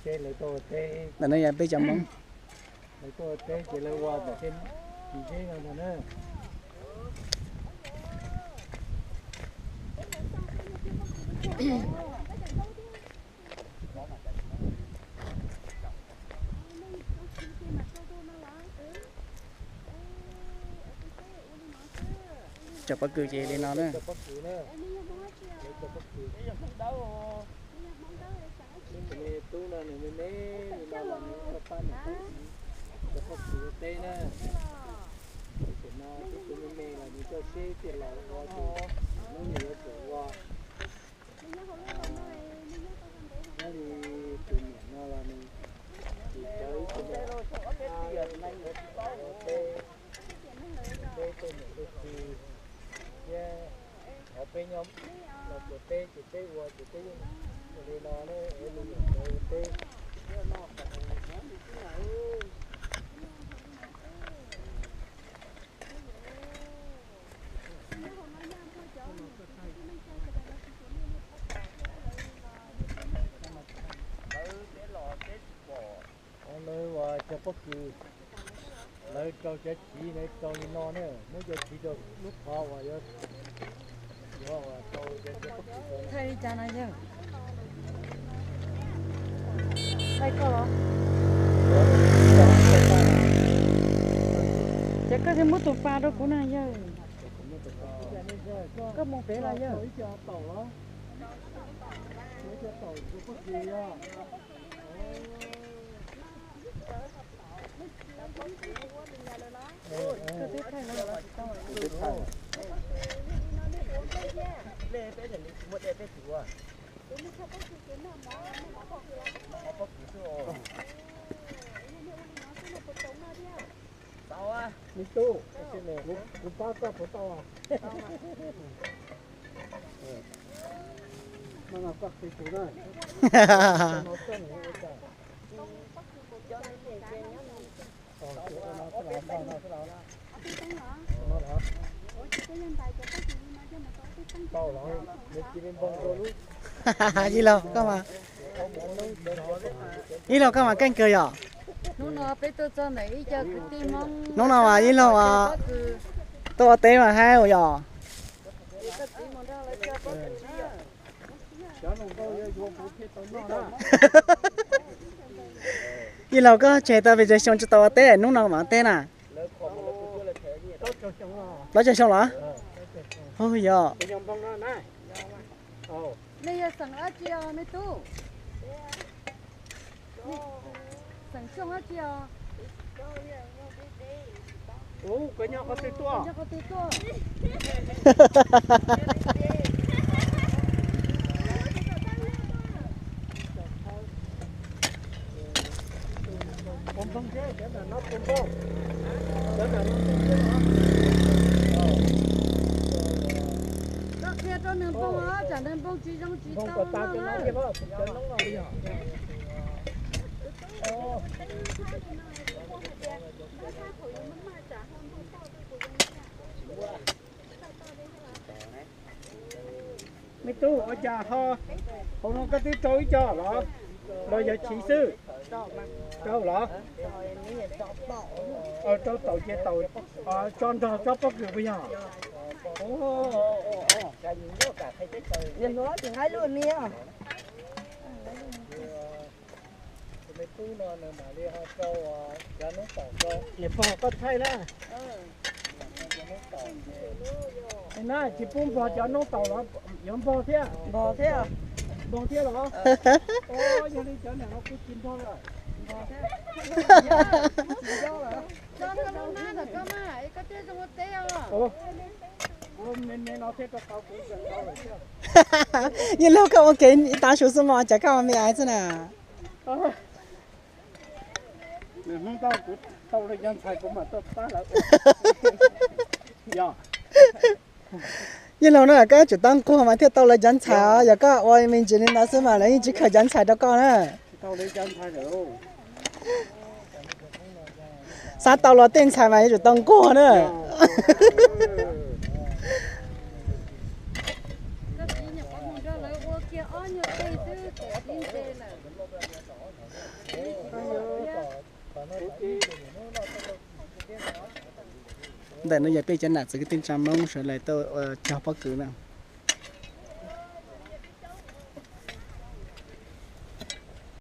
Ces lawv tuaj ua teb, ntawm no yog peb cov Hmoob. Lawv tuaj ua teb ces lawv ua ntawm tej txiv zeb no ntag na. Cov pob kws ces li no na. Cov pob kws na. Cov pob kws. Tus me tub no nws me me li no los nws tau pab nws tub siv cov pob kws ua teb na. Tam sim no tub tub me me los nws coj seb tej laus ua ces hnub nws yuav tsum ua. Nyob li tus niam no los nws tsis cawv ib tug me ua teb, teb tej niam tej txiv thiab. Qhov peb nyob los ces peb ces peb ua ces peb yeej ua li no ne, es me nyuam cov ua teb. Lawv ua cov pob kws, lawv rau cov chiv, lawv rau li no ne, muab cov chiv rau lub qhov uas yuav, yuav tau cov pob kws. Thaij li cas no yawg? Thaij koj los? Ces koj thiaj muab tus pas rau kuv na yawg. Koj mus pem los yawg. Me tub, kuv pab koj puas tau? No koj qhia kuv na. Yij laug, koj mas, yij laug koj mas keej kawg yom. Hnub no peb tuaj txog ntawm ib co kwv tij Hmoob, hnub no mas yij laug tuaj ua teb mas haib ua yom. Yij laug koj tseg tau pes tsawg xyoo tsis tau ua teb, hnub no mam ua teb na? Plaub caug xyoo los? Yog. Nej yog xeem dab tsi os me tub? Xeem Xyooj dab tsi os? Koj nyob qhov twg tuaj? Koj qhia rau nws npoo os, tsam nws npoo tsis zoo tsis tau noj na. Me tub, ua cas ho hauv no koj twb rau ib co los, los yog chiv xwb? Rau los? Rau taum ces taum tso nrog tsob pob kws puas yog? Tus me tub no nws mam li ho rau cov noob taum rau. Niam pog koj thaij na. Na tsis pub npog cov noob taum los yuav npog thiab? Npog thiab. Npog thiab los? Yog li cov niam no kuj tsis npog lawm. Tso koj lub hnab ntawm koj mas es koj thiaj zoo ua teb os. Me me no thiaj rau qhov kuv nkawm tau lawm thiab. Yij laug koj ua ke ib tav su xwb mos, cas koj me aiv xwb na. Nws hnub ntau kuv tau li cov ntxhais kuv mam tuaj pab lawv. Yog. Yij laug na, koj tsum tau nquag mas thiaj tau lawv cov ntxhais os, yog koj ua me ntsis li ntawd xwb mas lawv yeej tsis khaws cov ntxhais rau koj na. Xav tau los tej ntxhais mas yuav tsum tau nquag na. Koj txiv nyuam qhuav mus nrog lawv ua kiag ob nyuag teg xwb, koj txiv nte lawm. Ntawm no yog peb cov nam txiv kwv tij neej tsa Hmoob sawv daws tuaj ua cog pob kws na.